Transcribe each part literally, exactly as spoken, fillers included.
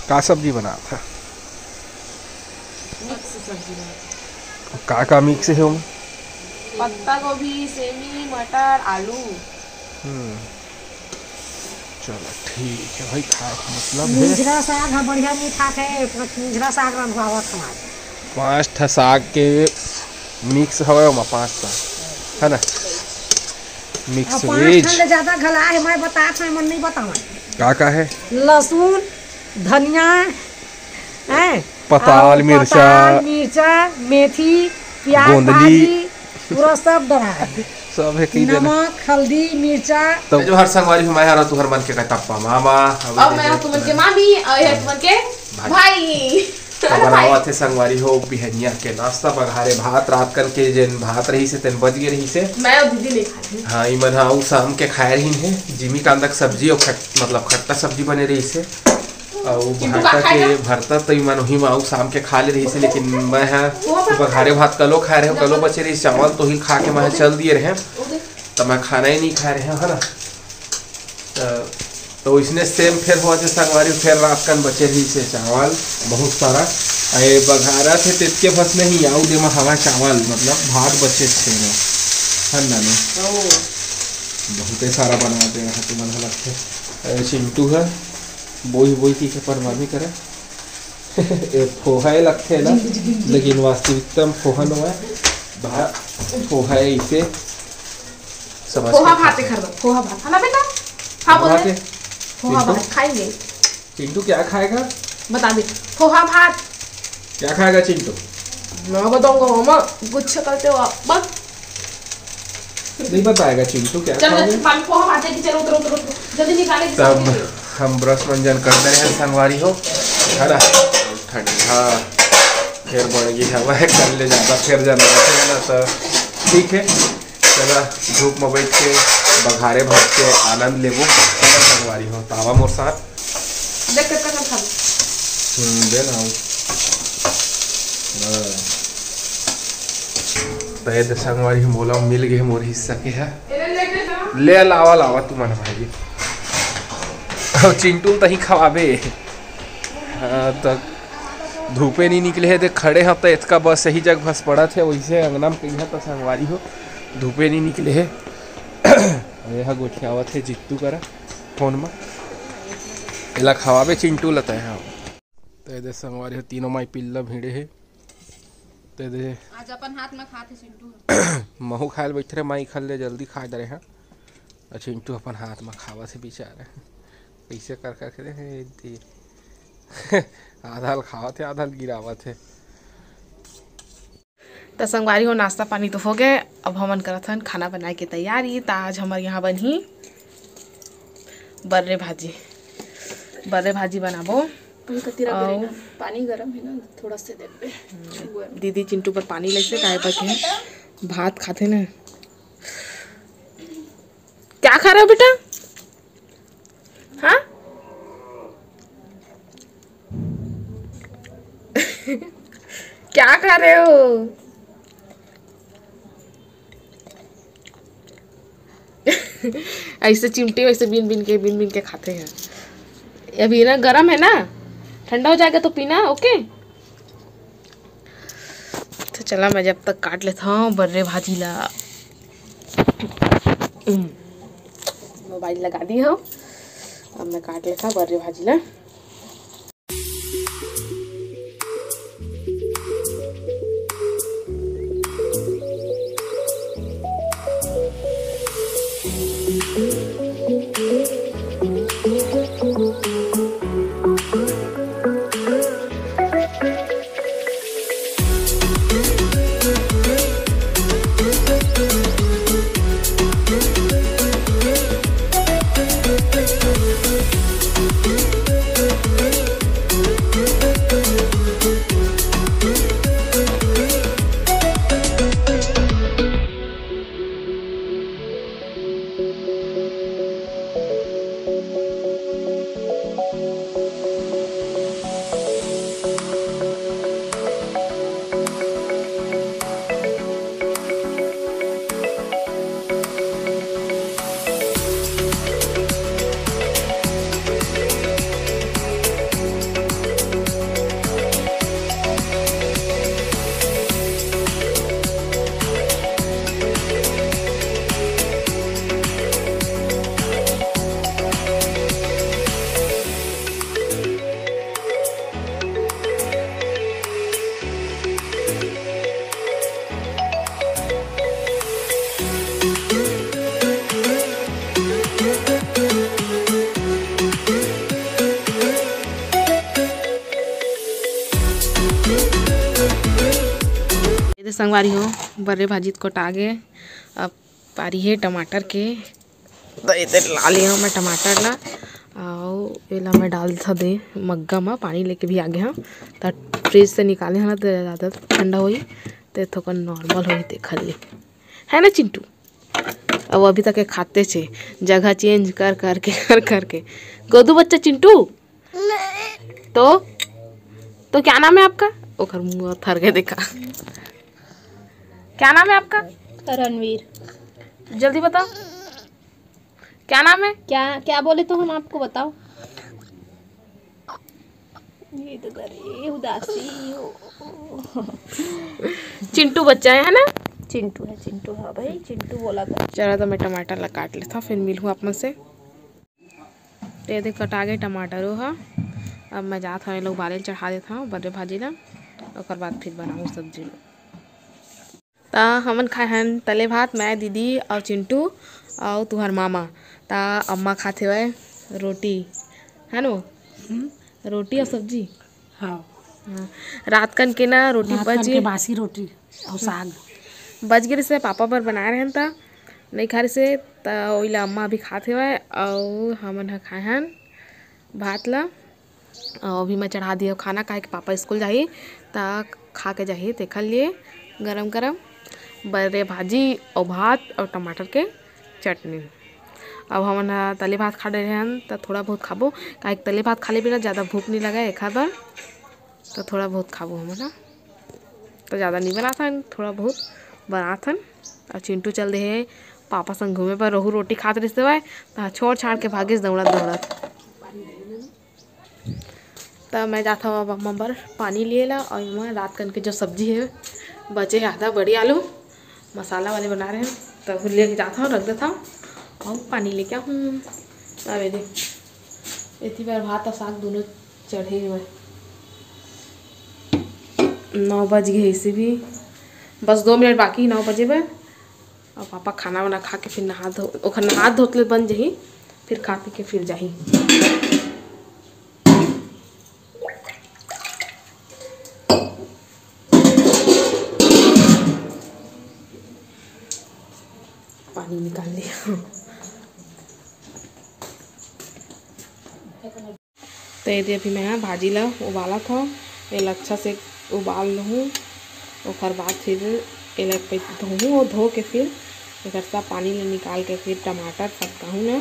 का सब्जी बनात हे? मिक्स सब्जी बनात हे। का का मिक्स हे ओमा? पत्ता गोभी, सेमी, मटर, आलू। हम्म, चलो ठीक हे भाई, खाए के मतलब हे। मिंझरा साग ह बढ़िया मीठा थे, मिंझरा साग रंधवावत हमारे। पांच ठा साग के मिक्स हवय ओमा, पांच ठा, है ना? Mix veg. पांच ठा ले ज्यादा घला हे, मैं बतात हूं, मन नहीं बतावं। का का हे? लहसुन, धनिया, हैं? पताल, अउ मिर्चा। पताल, मिर्चा, मेथी, प्याज, गोंदली। भाजी, पूरा सब डरा हे। सब हे कही देना। नमक, हल्दी, मिर्चा। तो जो हर संगवारी हमारे हरा तुहर मन के कतप्पा मामा, अब मैं तुमन के मामी, अउ ये तुमन के भाई। भाई। तो बनावत हे संगवारी हो बिहनिया के नाश्ता, बघारे भात, रात कन के जेन भात रहिस हे, तेन बच गे रहिस हे। मैं अउ दीदी नहीं खाती। हाँ, इमन हा अउ शाम के खाए रहिन हे, जिमी कांदा के सब्जी अउ खट-, मतलब खट्टा सब्जी बने रहिस हे। अउ चिंटू भाटा का खाएगा? के भरता तो इमन उही मा अउ शाम के खा ले रहिस हे, लेकिन मैं हा वो तो बघारे भात कलो खाए रहे, कलो बचे रहिस, चावल तो ही खा के मैं चल दिए रहे। वो देख। त मैं खाना ही नहीं खाए रहे, है ना? त, तो इसने सेम फेर होवत हे संगवारी, फेर रात कन बचे रहिस हे चावल बहुत सारा। अउ ये बघारत हे तेतके बस नहीं, अउ दे मा हवा चावल, मतलब भात बचे थे ना, है ना, ना? ओ। बहुते सारा बना दे रहा तुमन हा लगथे। अउ चिंटू हे, बोही बोही की के परवाह नहीं करे। ये फोहा हे लगथे ना, लेकिन वास्तविकता में फोहा नो हे, भा-, फोहा हे इसे। समझ पोहा के भात खाते। एक घर में, पोहा भात, है ना बेटा? हाँ, पोहा बोल भात दे। है। पोहा चिंटू? भात खाएंगे। चिंटू क्या खाएगा? बता दे, पोहा भात। क्या खाएगा चिंटू? ना बताऊंगा मामा, गुस्सा करते हो आप, बस। नहीं बताएगा चिंटू क्या चलो, खाओगे? जल्दी पानी, पोहा भात लेके चलो, उतरो, उतरो, उतरो। जल्दी निकाले, तब जल्दी। हम ब्रश मंजन कर दे रहे हैं संगवारी हो, है ना? ठंडा, फिर बढ़ गई हवा है, कर ले ज्यादा, फिर जाना है ना, तो ठीक है। चला, धूप में बैठ के बघारे भात के आनंद लेबो। चला संगवारी हो, तावा मोर साथ। देख, कितना कम खा लो। हम्म, दे ना, आओ। हाँ। तो ये दे संगवारी हो, मोला मिल गए मोर हिस्सा के है। ले लावा, लावा तू मन भाई। अब चिंटू तही खवाबे। हाँ, तो धूपे नहीं निकले है, देख खड़े हैं तो इतका बस सही जगह बस पड़त है, वैसे अंगना में कहीं तो संगवारी हो, धूपे नहीं निकले है। ये हा गोठियावत है जित्तू करा फोन में, एला खवाबे चिंटू लता है। हाँ, तो ये दे संगवारी हो, तीनों माई पिल्ला भिड़े है। तो ये दे आज अपन हाथ में खात है चिंटू। महू खाए ल बैठे रहे, माई खा ले जल्दी खा डरे हैं। और चिंटू अपन हाथ में खावत है बेचारा। कैसे कर कर के दे, दे। आधा ल खावत है, आधा ल गिरावत है। त संगवारी हो, नाश्ता पानी तो हो गए, अब हमन करत हन खाना बनाए के तैयारी। त आज हमर यहाँ बनही बर्रे भाजी, बर्रे भाजी बनाबो। अभी कति रख अउ देना, पानी गरम है ना, थोड़ा से देर पे छुए। दीदी चिंटू पर पानी लेके काय पर के भात खाते ना। क्या खा रहे हो बेटा? हाँ? क्या खा रहे हो? ऐसे चिमटी वैसे बीन बीन के, बीन बीन के खाते हैं। अभी ना गरम है ना, ठंडा हो जाएगा तो पीना, ओके? तो चला, मैं जब तक काट लेता हूँ बर्रे भाजी ला। मोबाइल लगा दी हूँ, अब मैं काट लेता हूँ बर्रे भाजी ला। संगवारी हो, बर्रे भाजी तो कटा गे। अब पारी हे टमाटर के, तो एदे ला लिया मैं टमाटर ला, अउ एला मैं डाल था दे मग्गा म, पानी लेके भी आ गे हाँ। त फ्रिज से निकाले हाँ, त ज़्यादा ठंडा होही, ते थोकन नॉर्मल होही, तेखर ले, है ना चिंटू? अब अभी तक ये खाते छे, जगह चेंज कर करके, कर करके। गोदू बच्चा चिंटू, तो, तो क्या नाम है आपका? ओकर मुंह थर के देखा। क्या नाम है आपका? रणवीर। जल्दी बताओ, क्या नाम है? क्या, क्या बोले तो हम आपको बताओ। ये तो करे उदासी हो। चिंटू बच्चा है, है ना? चिंटू है, चिंटू है भाई, चिंटू बोला कर। चला, तो मैं टमाटर ला काट लेता, फिर मिलहूँ आप मन से। तो ये देख, कटा गे टमाटरो ह। अब मैं जात हव, ये लोग बाले ल चढ़ा देत हव बर्रे भाजी ला, ओकर बाद फिर बनाहूँ सब्जी ला। त हमन खाए हन तले भात, मैं, दीदी अउ चिंटू अउ तुहर मामा। त अम्मा खात हेवय रोटी, है नो? हम्म। रोटी अउ सब्जी। हाँ। हाँ। रात कन के ना रोटी रात बच कन के गे। बासी रोटी अउ साग। बच गे रिहिसे, पापा बर बनाए रहेन त नइ खा रिहिसे, त ओइला अम्मा अभी खात हेवय अउ हमन ह खाए हन भात ला। अउ अभी मैं चढ़ा दिए खाना, काहे कि पापा स्कूल जाही त खा के जाही, तेखर लिए गरम गरम बर्रे भाजी अउ भात अउ टमाटर के चटनी। अब हमन ह तले भात खा डरे हन, त थोड़ा बहुत खाबो, काहे कि तले भात खा ले बिना ज़्यादा भूख नइ लगे एखर बर, त थोड़ा बहुत खाबो हमन ह। त ज़्यादा नइ बनाथन, थोड़ा बहुत बनाथन। अउ चिंटू चल दे हे पापा संग घूमे बर, रोहू रोटी खात रहिस हवय, त छोड़ छाड़ के भागिस दौड़त दौड़त। त मैं जात हव अब अम्मा बर पानी लिए ला, अउ एमा रात कन के जो सब्जी हे, बचे हे आधा बड़ी आलू, मसाला वाले बना रहे हैं, त ओहू लेके जात हव, रख देत हव, अउ पानी लेके आहूँ। अब ये दे, एती बर भात अउ साग दोनों चढ़े हुए। नौ बज गए, इसे भी बस दो मिनट बाकी, नौ बजे बर। अउ पापा खाना वाना खा के फिर नहा धो, ओखर नहा धोत ले बन जही, फिर खा पी के फिर जाही। पानी निकाल लिया। त ये दे अभी मैं ह भाजी ला उबालत हव। एला अच्छा से उबाल लूहूँ, ओकर बाद फिर एला एक पइत धोहूँ अउ धो के फिर एकर सब पानी ला निकाल के फिर टमाटर फटकाहूँ ना।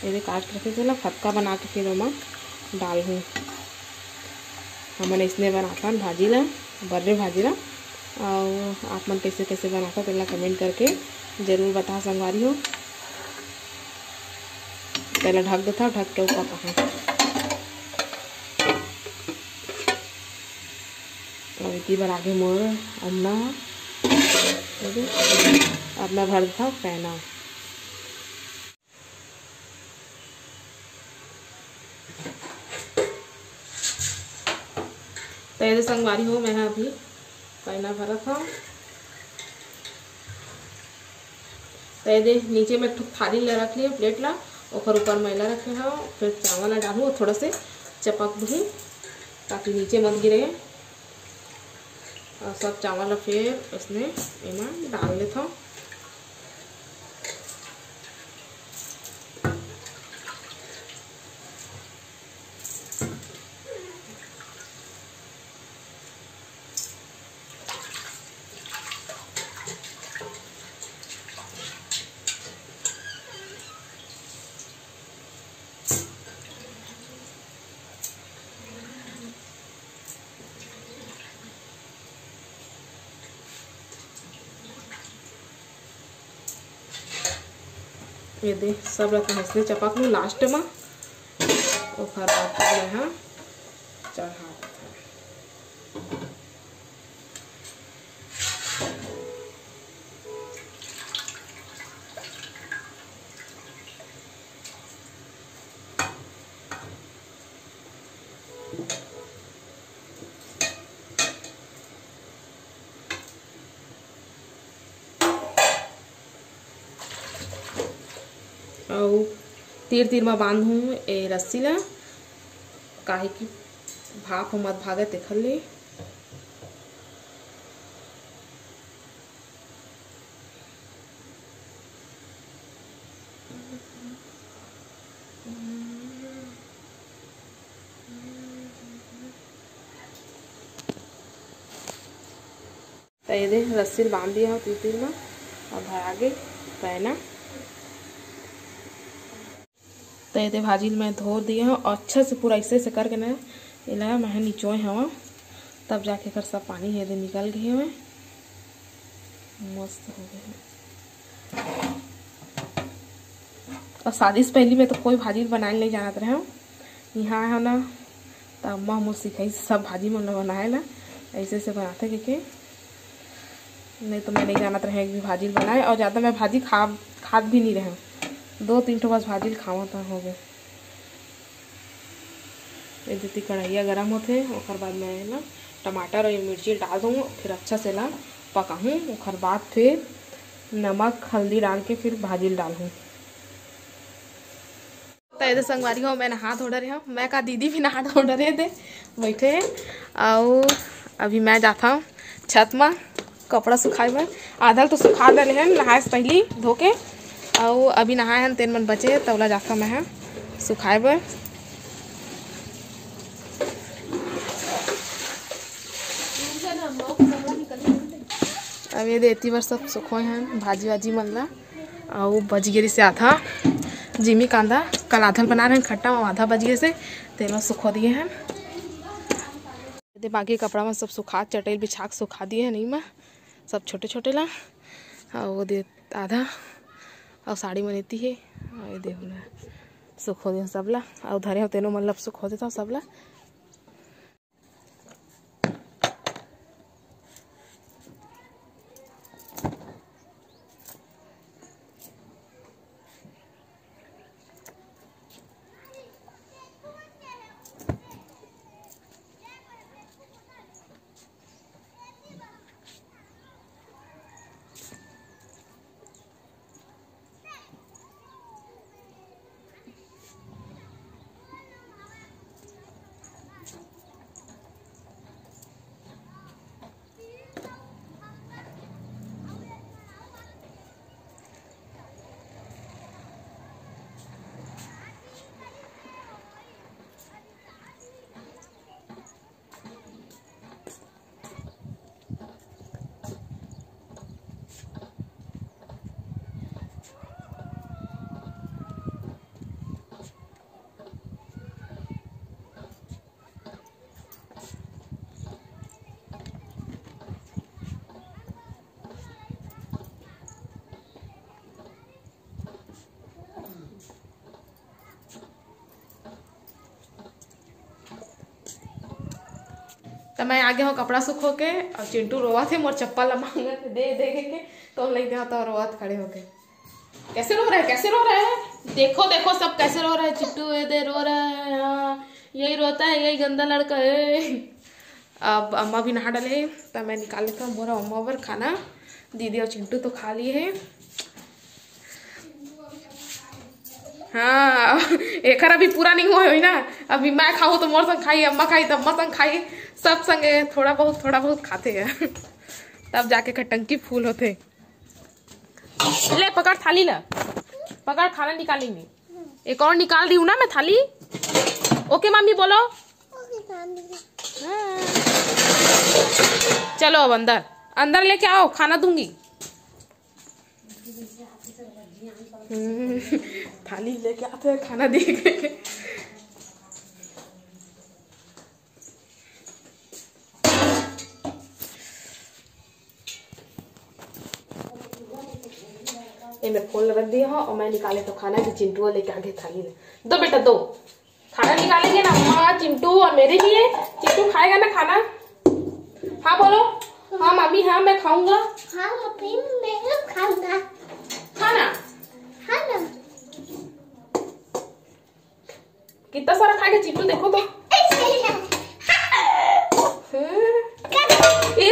ये दे काट के रखे तेला फटका बना के फिर ओमा डालहूँ। हमन अइसने बनाथन भाजी ला, बर्रे भाजी ला। अउ आप मन कइसे कइसे बनाथव तेला कमेंट करके जरूर बता संगवारी हो। तेला ढक देथव, ढक के ऊपर कहा। अब इतनी बार आगे मोर अम्मा, अब मैं भर देथव पैना। त ये दे संगवारी हो, मैं ह अभी पैना भरत हव। त ये दे नीचे में एक ठो थाली ला रख लिए, प्लेट ला, ओकर ऊपर मैला रखे हव, फिर चावल ला डालहूँ, थोड़ा से चपक दूँ ताकि नीचे मत गिरे। अउ सब चावल ला फिर इसने एमा डाल लेथव। ये दे, सब ला अइसने चपक लूँ लास्ट म, ओकर बाद मैं ह चढ़ा देथव। अउ तीर तीर म बांधहूँ ए रस्सी ला, काहे कि भाप ह मत भागे तेखर ले। त ये दे रस्सी ल बांध दिए हव तीर तीर म, अब भरा गे पैना। त ये दे भाजी ल मैं धो दिए हव, अच्छा से पूरा ऐसे से करके ना एला मैं निचोए हव, तब जाके एकर सब पानी ये दे निकल गे हवय। मस्त हो गे हे। अउ शादी से पहिली मैं तो कोई भाजी बनाए ल नइ जानत रहेंव। इहाँ आए हव ना, त अम्मा मोर सिखाइस सब भाजी मन ल बनाए ला, ऐसे ऐसे बनाथे कहिके। नहीं तो मैं नइ जानत रहेंव एक भी भाजी ल बनाए, अउ ज्यादा मैं भाजी खा, खात भी नइ रहेंव। दो तीन ठो बस भाजी ल खावत होगे। ये दे एती कढ़ैया गरम होथे, ओकर बाद मैं ना टमाटर अउ मिर्ची डाल दूँ, फिर अच्छा से ला पकाहूँ, ओकर बाद फिर नमक हल्दी डाल के फिर भाजी ल डालहूँ। त ये दे संगवारी हो, मैं नहा धो डरे हव, मैं का दीदी भी नहा धो डरे हे दे, बइठे हे। अउ अभी मैं जात हव छत म कपड़ा सुखाए बर। आधा ल तो सुखा डरे हन नहाए से पहिली धो के, अउ अभी नहाए हन तेन मन बचे हे, त ओला जात हव मैं ह सुखाए बर। अब ये दे एती बर सब सुखोए हन भाजी वाजी मन ला। अउ बज गे रिहिसे आधा जिमी कांदा, कल आधा ल बना रहेन खट्टा, अउ आधा बज गे रिहिसे तेला सुखो दिए हन। ये दे बाकी कपड़ा मन सब सुखा, चटई ल बिछा के सुखा दिए हन इमा सब छोटे छोटे ला। अउ वो दे आधा, अउ साड़ी मन एती हे, अउ ये दे ओला सुखो दे सबला, अउ धरे हव तेनो मन ला सुखो देथव सबला। त मैं आगे हव कपड़ा सुखो के, अउ चिंटू रोवत हे मोर चप्पल ला मांगत हे, दे दे के, तो लई दे तो रोवत खड़े होके। कैसे रो रहा है, कैसे रो रहा है? देखो, देखो सब कैसे रो रहा है। चिंटू ये दे रो रहा है, हाँ, यही रोता है, यही गंदा लड़का है। अब अम्मा भी नहा डले हे, त मैं निकाल लेथव मोर अम्मा बर खाना। दीदी अउ चिंटू तो खा लिए हे। हाँ, एकर अभी पूरा नहीं हुआ है ना। अभी मैं खाहूँ तो मोर संग खाही, अम्मा खाही त अम्मा संग खाही, सब संगे थोड़ा बहुत, थोड़ा बहुत खाथे। तब जाके एकर टंकी फुल होथे। ले पकड़ थाली ला, पकड़ खाना निकालेंगे। एक और निकाल रही हूँ ना मैं थाली। ओके मम्मी बोलो। हाँ। चलो अब अंदर, अंदर लेके आओ, खाना दूंगी। हम्म, थाली लेके आते हैं, खाना देंगे। ए, मैं फोन रख दिया हूँ और मैं निकाले तो खाना कि चिंटू लेके आगे थाली में। दो बेटा, दो। खाना निकालेंगे ना अम्मा, चिंटू और मेरे लिए। चिंटू खाएगा ना खाना? हाँ बोलो। हाँ मम्मी, हाँ मैं खाऊंगा। हाँ मम्मी, मैं भी खाऊंगा। खाना? हाँ ना। कितना सारा खाएगा चिंटू, देखो तो। हम्म। ये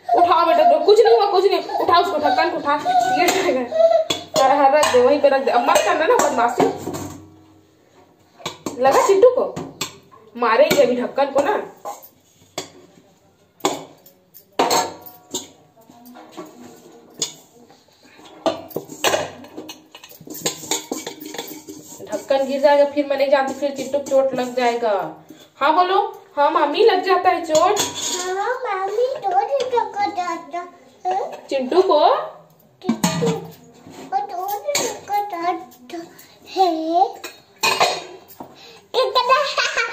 उठाओ बेटा, दो, कुछ नहीं हुआ, कुछ नहीं। उठाओ उसको, ढक्कन को उठा। ये क्या है? हर, हर रख दे, वहीं पे रख दे। अब मत करना ना बदमाशी। लगा चिंटू को? मारेंगे अभी ढक्कन को ना। ढक्कन गिर जाएगा, फिर मैं नहीं जानती, फिर चिंटू को चोट लग जाएगा। हाँ बोलो, हाँ मामी, लग जाता है चोट। हाँ मामी, चोट लग जाता है। चिंटू को? चिंटू को चोट लग जाता है।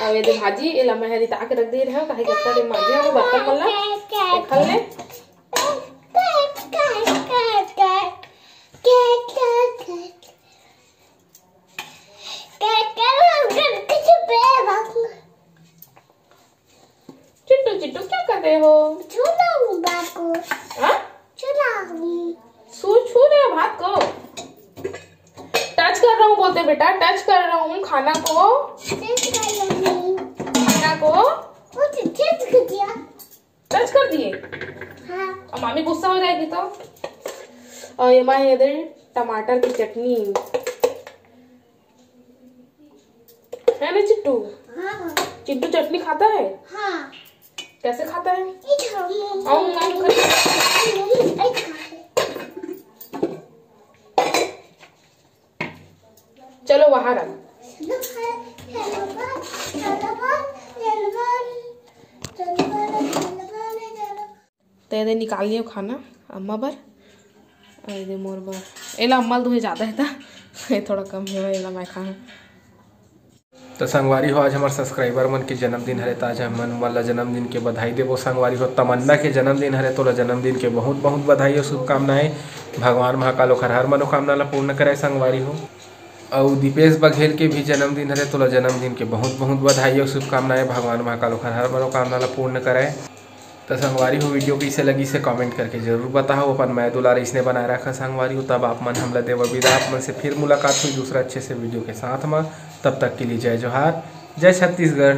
अब ये दे भाजी, एला मैं हरी ताक रख दे रहे हो, काहे के इतना दिन मांजे हो बर्तन मन ला। खा ले। चिट्टू, चिट्टू, क्या कर रहे हो? छू रहा हूँ भात को। हाँ? छू रहा हूँ। छू, छू रहे हो भात को? टच कर रहा हूँ बोलते बेटा, टच कर रहा हूँ खाना को। टच कर रहा हूँ। खाना को। वो तो टच कर दिया। टच कर दिए? हाँ। अब मामी गुस्सा हो जाएगी तो। और ये माँ, ये दे टमाटर की चटनी। है ना चिट्टू? हाँ। चिट्टू चटनी खाता है? हाँ। कैसे खाता है? ये खाऊंगा। आऊ, आऊ, खा। ये खाऊंगा। चलो बाहर आ। तो ये दे निकाल लियो खाना अम्मा बर। अउ ये दे मोर बर। एला अम्मा ल दुहे जादा हे ता। ये थोड़ा कम हे, एला मैं खाहूं। तो संगवारी हो, आज हमार सब्सक्राइबर मन के जन्मदिन हरे, त आज हमन मन ला जन्मदिन के बधाई देबो। संगवारी हो, तमन्ना के जन्मदिन हरे, तोला जन्मदिन के बहुत बहुत बधाई अउ शुभकामनाएं। भगवान महाकाल ओखर हर मनोकामना ला पूर्ण करे संगवारी हो। अउ दीपेश बघेल के भी जन्मदिन हरे, तोला जन्मदिन के बहुत बहुत बधाई अउ शुभकामनाएं। भगवान महाकाल ओखर हर मनोकामना ला पूर्ण करे। त संगवारी हो, वीडियो कइसे लगिस हे कमेंट करके जरूर बताओ। अपन मया दुलार अइसने बनाए रखा संगवारी हो। तब आप मन हमला देवा विदा, आप मन से फिर मुलाकात होही दूसरा अच्छे से वीडियो के साथ म। तब तक के लिए जय जोहार, जय छत्तीसगढ़।